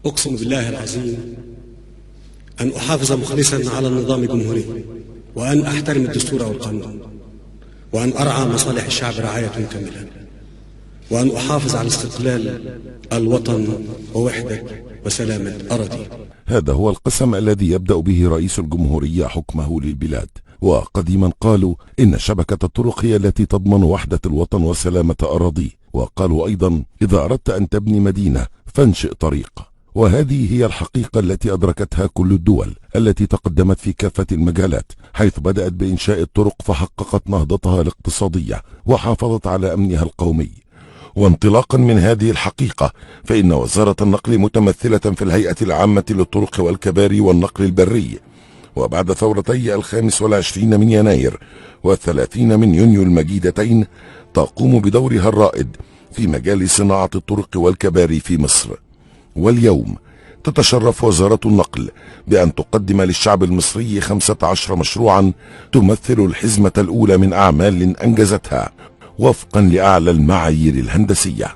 أقسم بالله العظيم أن أحافظ مخلصا على النظام الجمهوري، وأن أحترم الدستور والقانون، وأن أرعى مصالح الشعب رعاية كاملة، وأن أحافظ على استقلال الوطن ووحدة وسلامة أراضي. هذا هو القسم الذي يبدأ به رئيس الجمهورية حكمه للبلاد. وقديما قالوا إن شبكة الطرق هي التي تضمن وحدة الوطن وسلامة أراضيه، وقالوا أيضا إذا أردت أن تبني مدينة فانشئ طريق. وهذه هي الحقيقة التي أدركتها كل الدول التي تقدمت في كافة المجالات، حيث بدأت بإنشاء الطرق فحققت نهضتها الاقتصادية وحافظت على أمنها القومي. وانطلاقا من هذه الحقيقة فإن وزارة النقل متمثلة في الهيئة العامة للطرق والكباري والنقل البري، وبعد ثورتي 25 من يناير و30 من يونيو المجيدتين تقوم بدورها الرائد في مجال صناعة الطرق والكباري في مصر. واليوم تتشرف وزارة النقل بأن تقدم للشعب المصري 15 مشروعا تمثل الحزمة الأولى من أعمال أنجزتها وفقا لأعلى المعايير الهندسية.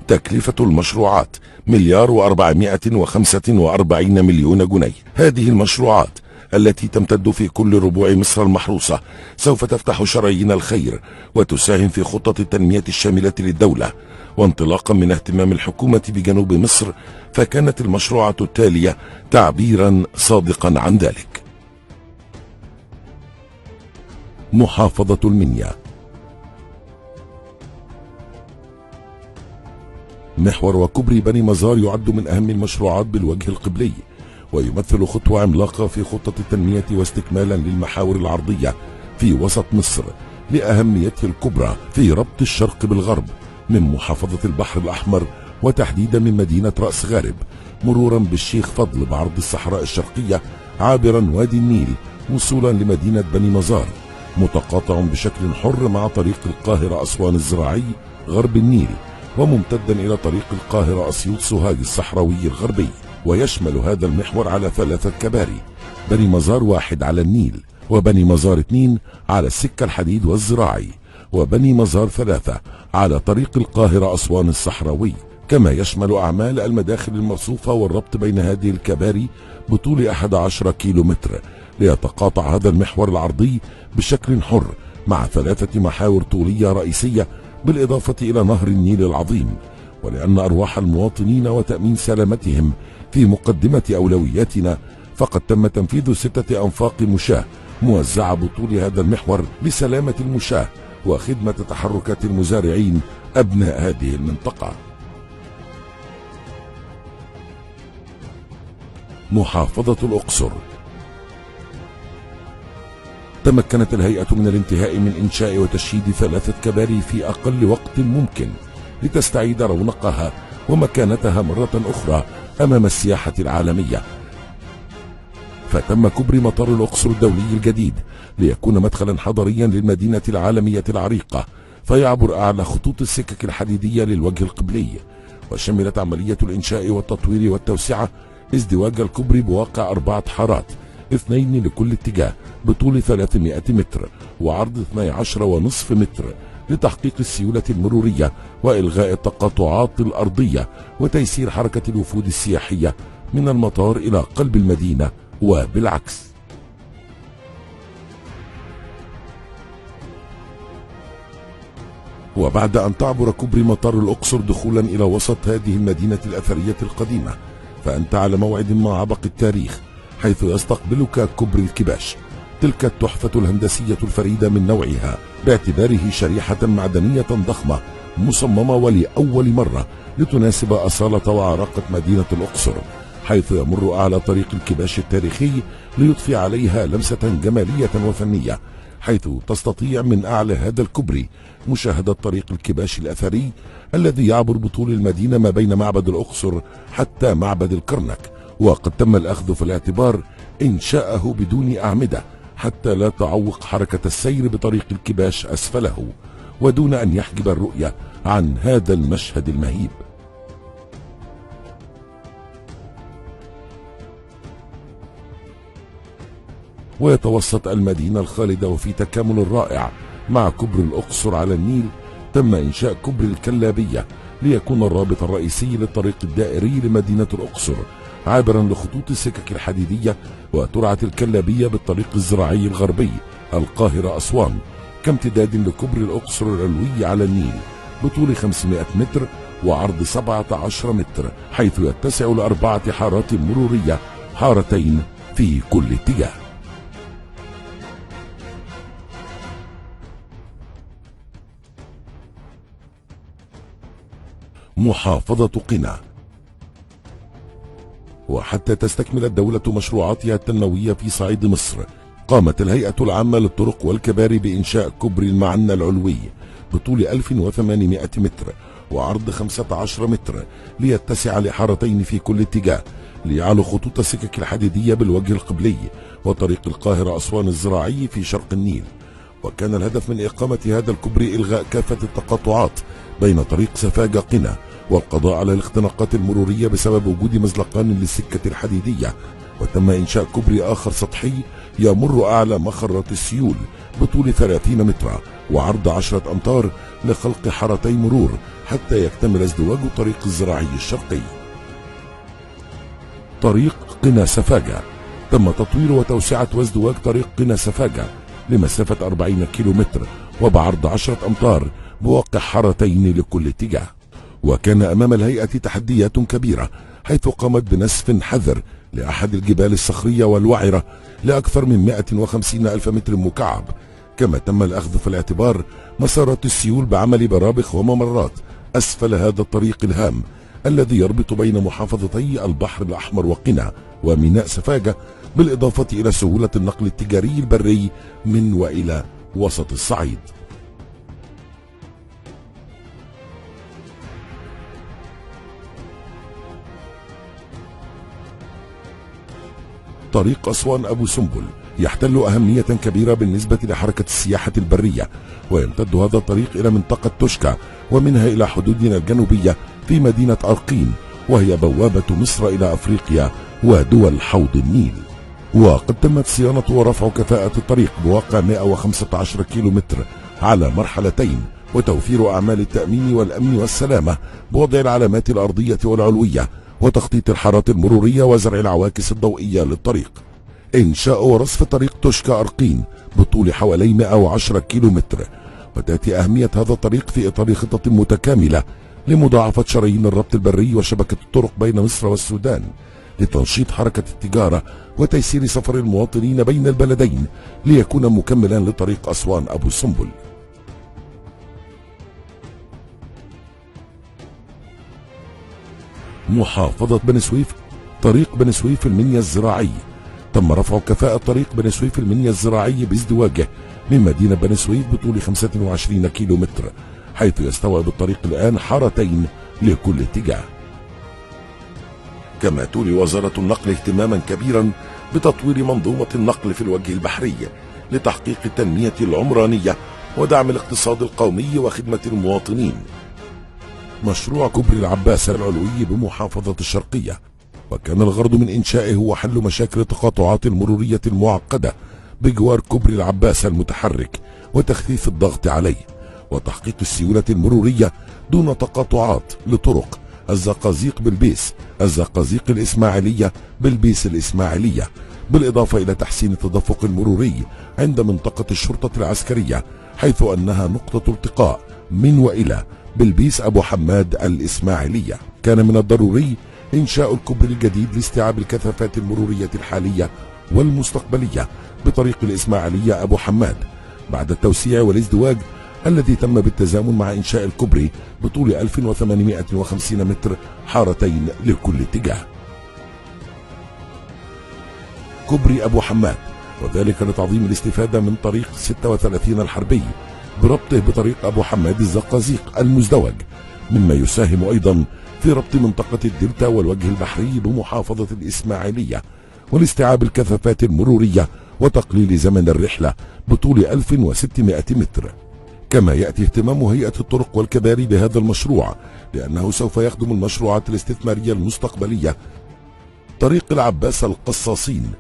تكلفة المشروعات 1,445 مليون جنيه. هذه المشروعات التي تمتد في كل ربوع مصر المحروسة سوف تفتح شرايين الخير وتساهم في خطة التنمية الشاملة للدولة. وانطلاقا من اهتمام الحكومة بجنوب مصر فكانت المشروعات التالية تعبيرا صادقا عن ذلك. محافظة المنيا. محور وكوبري بني مزار يعد من أهم المشروعات بالوجه القبلي، ويمثل خطوة عملاقة في خطة التنمية واستكمالا للمحاور العرضية في وسط مصر لأهميته الكبرى في ربط الشرق بالغرب من محافظة البحر الأحمر، وتحديدا من مدينة رأس غارب مرورا بالشيخ فضل بعرض الصحراء الشرقية عابرا وادي النيل وصولا لمدينة بني مزار، متقاطع بشكل حر مع طريق القاهرة أسوان الزراعي غرب النيل، وممتدا إلى طريق القاهرة أسيوط سوهاج الصحراوي الغربي. ويشمل هذا المحور على 3 كباري: بني مزار 1 على النيل، وبني مزار 2 على السكة الحديد والزراعي، وبني مزار 3 على طريق القاهرة أسوان الصحراوي. كما يشمل أعمال المداخل المرصوفة والربط بين هذه الكباري بطول 11 كيلومتر، ليتقاطع هذا المحور العرضي بشكل حر مع 3 محاور طولية رئيسية بالإضافة إلى نهر النيل العظيم. ولأن أرواح المواطنين وتأمين سلامتهم في مقدمة أولوياتنا، فقد تم تنفيذ 6 أنفاق مشاة موزعة بطول هذا المحور لسلامة المشاة وخدمة تحركات المزارعين أبناء هذه المنطقة. محافظة الأقصر. تمكنت الهيئة من الانتهاء من إنشاء وتشييد 3 كباري في أقل وقت ممكن لتستعيد رونقها ومكانتها مرة أخرى أمام السياحة العالمية. فتم كوبري مطار الأقصر الدولي الجديد ليكون مدخلا حضريا للمدينة العالمية العريقة، فيعبر أعلى خطوط السكك الحديدية للوجه القبلي. وشملت عملية الإنشاء والتطوير والتوسعة ازدواج الكوبري بواقع 4 حارات، 2 لكل اتجاه بطول 300 متر وعرض 12.5 متر، لتحقيق السيولة المرورية وإلغاء التقاطعات الأرضية وتيسير حركة الوفود السياحية من المطار إلى قلب المدينة وبالعكس. وبعد أن تعبر كوبري مطار الأقصر دخولا إلى وسط هذه المدينة الأثرية القديمة، فأنت على موعد مع عبق التاريخ، حيث يستقبلك كوبري الكباش، تلك التحفة الهندسية الفريدة من نوعها باعتباره شريحة معدنية ضخمة مصممة ولأول مرة لتناسب أصالة وعراقة مدينة الأقصر، حيث يمر أعلى طريق الكباش التاريخي ليضفي عليها لمسة جمالية وفنية، حيث تستطيع من أعلى هذا الكوبري مشاهدة طريق الكباش الأثري الذي يعبر بطول المدينة ما بين معبد الأقصر حتى معبد الكرنك. وقد تم الأخذ في الاعتبار إنشاءه بدون أعمدة حتى لا تعوق حركة السير بطريق الكباش أسفله، ودون أن يحجب الرؤية عن هذا المشهد المهيب. ويتوسط المدينة الخالدة وفي تكامل رائع مع كوبري الأقصر على النيل تم إنشاء كوبري الكلابية ليكون الرابط الرئيسي للطريق الدائري لمدينة الأقصر، عابرا لخطوط السكك الحديدية وترعة الكلابية بالطريق الزراعي الغربي القاهرة أسوان، كامتداد لكوبري الأقصر العلوي على النيل بطول 500 متر وعرض 17 متر، حيث يتسع ل4 حارات مرورية، حارتين في كل اتجاه. محافظة قنا. وحتى تستكمل الدولة مشروعاتها التنموية في صعيد مصر، قامت الهيئة العامة للطرق والكباري بإنشاء كوبري المعنى العلوي بطول 1800 متر وعرض 15 متر، ليتسع لحارتين في كل اتجاه، ليعلو خطوط السكك الحديدية بالوجه القبلي وطريق القاهرة أسوان الزراعي في شرق النيل. وكان الهدف من إقامة هذا الكوبري إلغاء كافة التقاطعات بين طريق سفاجة قنا والقضاء على الاختناقات المرورية بسبب وجود مزلقان للسكة الحديدية. وتم إنشاء كوبري آخر سطحي يمر أعلى مخرات السيول بطول 30 مترا وعرض 10 أمتار لخلق حارتي مرور حتى يكتمل ازدواج الطريق الزراعي الشرقي. طريق قنا سفاجة، تم تطوير وتوسعة وازدواج طريق قنا سفاجة لمسافة 40 كيلومتر وبعرض 10 أمتار بواقع حارتين لكل اتجاه. وكان أمام الهيئة تحديات كبيرة، حيث قامت بنسف حذر لأحد الجبال الصخرية والوعرة لأكثر من 150 ألف متر مكعب، كما تم الأخذ في الاعتبار مسارات السيول بعمل برابخ وممرات أسفل هذا الطريق الهام الذي يربط بين محافظتي البحر الأحمر وقنا وميناء سفاجة، بالإضافة إلى سهولة النقل التجاري البري من وإلى وسط الصعيد. طريق أسوان أبو سمبل يحتل أهمية كبيرة بالنسبة لحركة السياحة البرية، ويمتد هذا الطريق إلى منطقة توشكا ومنها إلى حدودنا الجنوبية في مدينة أرقين، وهي بوابة مصر إلى أفريقيا ودول حوض النيل. وقد تمت صيانة ورفع كفاءة الطريق بواقع 115 كيلومتر على مرحلتين، وتوفير أعمال التأمين والأمن والسلامة بوضع العلامات الأرضية والعلوية وتخطيط الحارات المرورية وزرع العواكس الضوئية للطريق. إنشاء ورصف طريق توشكا أرقين بطول حوالي 110 كيلومتر. وتأتي أهمية هذا الطريق في إطار خطة متكاملة لمضاعفة شرايين الربط البري وشبكة الطرق بين مصر والسودان، لتنشيط حركة التجارة وتيسير سفر المواطنين بين البلدين، ليكون مكملا لطريق أسوان أبو سمبل. محافظة بني سويف. طريق بني سويف المنيا الزراعي، تم رفع كفاءة طريق بني سويف المنيا الزراعي بازدواجه من مدينة بني سويف بطول 25 كيلومتر، حيث يستوعب الطريق الآن حارتين لكل اتجاه. كما تولي وزارة النقل اهتماما كبيرا بتطوير منظومة النقل في الوجه البحري لتحقيق التنمية العمرانية ودعم الاقتصاد القومي وخدمة المواطنين. مشروع كوبري العباس العلوي بمحافظة الشرقية، وكان الغرض من إنشائه هو حل مشاكل التقاطعات المرورية المعقدة بجوار كوبري العباس المتحرك وتخفيف الضغط عليه، وتحقيق السيولة المرورية دون تقاطعات لطرق الزقازيق بالبيس، الزقازيق الإسماعيلية بالبيس الإسماعيلية، بالإضافة إلى تحسين التدفق المروري عند منطقة الشرطة العسكرية، حيث أنها نقطة التقاء من وإلى بالبيس أبو حماد الإسماعيلية. كان من الضروري إنشاء الكوبري الجديد لاستيعاب الكثافات المرورية الحالية والمستقبلية بطريق الإسماعيلية أبو حماد، بعد التوسيع والازدواج الذي تم بالتزامن مع إنشاء الكوبري بطول 1850 متر، حارتين لكل اتجاه. كوبري أبو حماد، وذلك لتعظيم الاستفادة من طريق 36 الحربي بربطه بطريق أبو حماد الزقازيق المزدوج، مما يساهم أيضا في ربط منطقة الدلتا والوجه البحري بمحافظة الإسماعيلية، ولاستيعاب الكثافات المرورية وتقليل زمن الرحلة بطول 1600 متر. كما يأتي اهتمام هيئة الطرق والكباري بهذا المشروع، لأنه سوف يخدم المشروعات الاستثمارية المستقبلية. طريق العباس القصاصين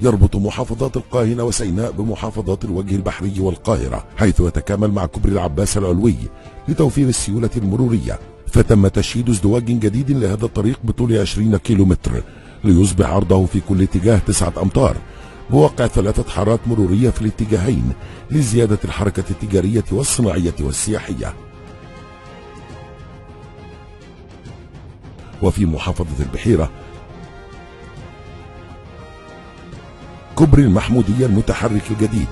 يربط محافظات القاهرة وسيناء بمحافظات الوجه البحري والقاهرة، حيث يتكامل مع كوبري العباس العلوي لتوفير السيولة المرورية فتم تشييد ازدواج جديد لهذا الطريق بطول 20 كيلومتر ليصبح عرضه في كل اتجاه 9 أمتار، بواقع 3 حارات مرورية في الاتجاهين لزيادة الحركة التجارية والصناعية والسياحية. وفي محافظة البحيرة كوبري المحمودية المتحرك الجديد.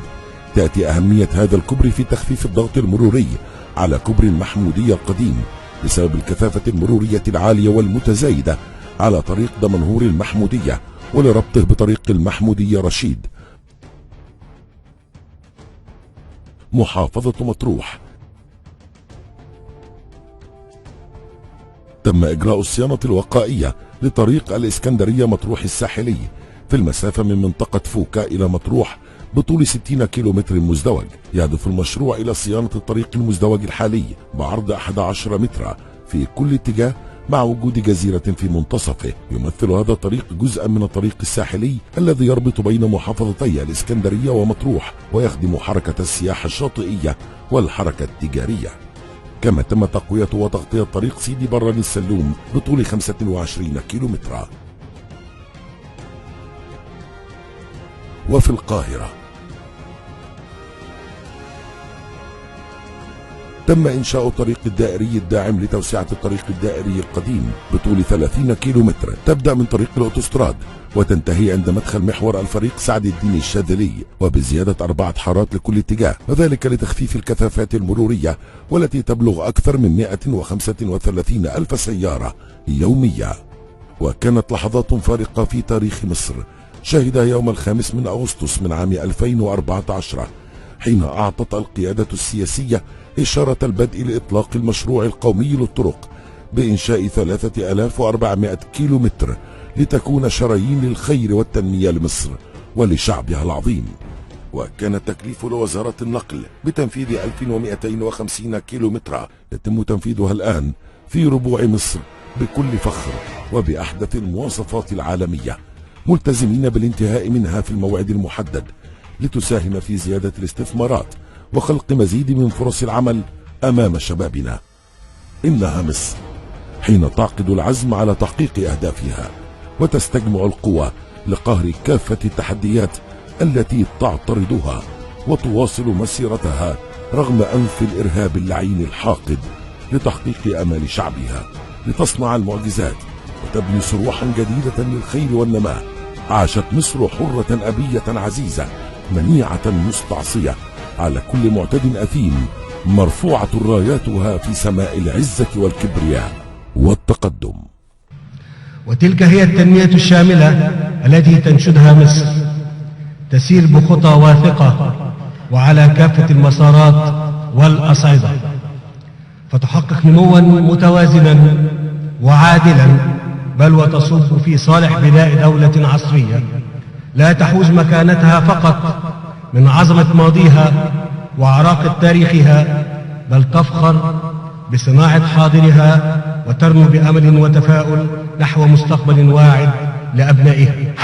تأتي أهمية هذا الكوبري في تخفيف الضغط المروري على كوبري المحمودية القديم بسبب الكثافة المرورية العالية والمتزايدة على طريق دمنهور المحمودية، ولربطه بطريق المحمودية رشيد. محافظة مطروح تم إجراء الصيانة الوقائية لطريق الإسكندرية مطروح الساحلي في المسافة من منطقة فوكا إلى مطروح بطول 60 كيلومتر مزدوج. يهدف المشروع إلى صيانة الطريق المزدوج الحالي بعرض 11 مترا في كل اتجاه مع وجود جزيرة في منتصفه. يمثل هذا الطريق جزءا من الطريق الساحلي الذي يربط بين محافظتي الإسكندرية ومطروح، ويخدم حركة السياحة الشاطئية والحركة التجارية. كما تم تقوية وتغطية طريق سيدي براني السلوم بطول 25 كيلومترا. وفي القاهرة تم إنشاء الطريق الدائري الداعم لتوسعة الطريق الدائري القديم بطول 30 كيلومتر، تبدأ من طريق الأوتوستراد وتنتهي عند مدخل محور الفريق سعد الدين الشاذلي، وبزيادة 4 حارات لكل اتجاه، وذلك لتخفيف الكثافات المرورية والتي تبلغ أكثر من 135 ألف سيارة يوميا. وكانت لحظات فارقة في تاريخ مصر شهدها يوم 5 من أغسطس من عام 2014 حين أعطت القيادة السياسية إشارة البدء لإطلاق المشروع القومي للطرق بإنشاء 3400 كيلومتر لتكون شرايين للخير والتنمية لمصر ولشعبها العظيم. وكان التكليف لوزارة النقل بتنفيذ 1250 كيلومتر يتم تنفيذها الآن في ربوع مصر بكل فخر وبأحدث المواصفات العالمية، ملتزمين بالانتهاء منها في الموعد المحدد لتساهم في زيادة الاستثمارات وخلق مزيد من فرص العمل أمام شبابنا. إنها مصر حين تعقد العزم على تحقيق أهدافها وتستجمع القوى لقهر كافة التحديات التي تعترضها، وتواصل مسيرتها رغم أنف الإرهاب اللعين الحاقد لتحقيق آمال شعبها، لتصنع المعجزات وتبني صروحا جديدة للخير والنماء. عاشت مصر حرة أبية عزيزة منيعة مستعصية على كل معتد أثيم، مرفوعة راياتها في سماء العزة والكبرياء والتقدم. وتلك هي التنمية الشاملة التي تنشدها مصر، تسير بخطى واثقة وعلى كافة المسارات والأصعدة، فتحقق نموا متوازنا وعادلا، بل وتصب في صالح بناء دولة عصرية لا تحوز مكانتها فقط من عظمة ماضيها وعراقة تاريخها، بل تفخر بصناعة حاضرها وترنو بأمل وتفاؤل نحو مستقبل واعد لأبنائها.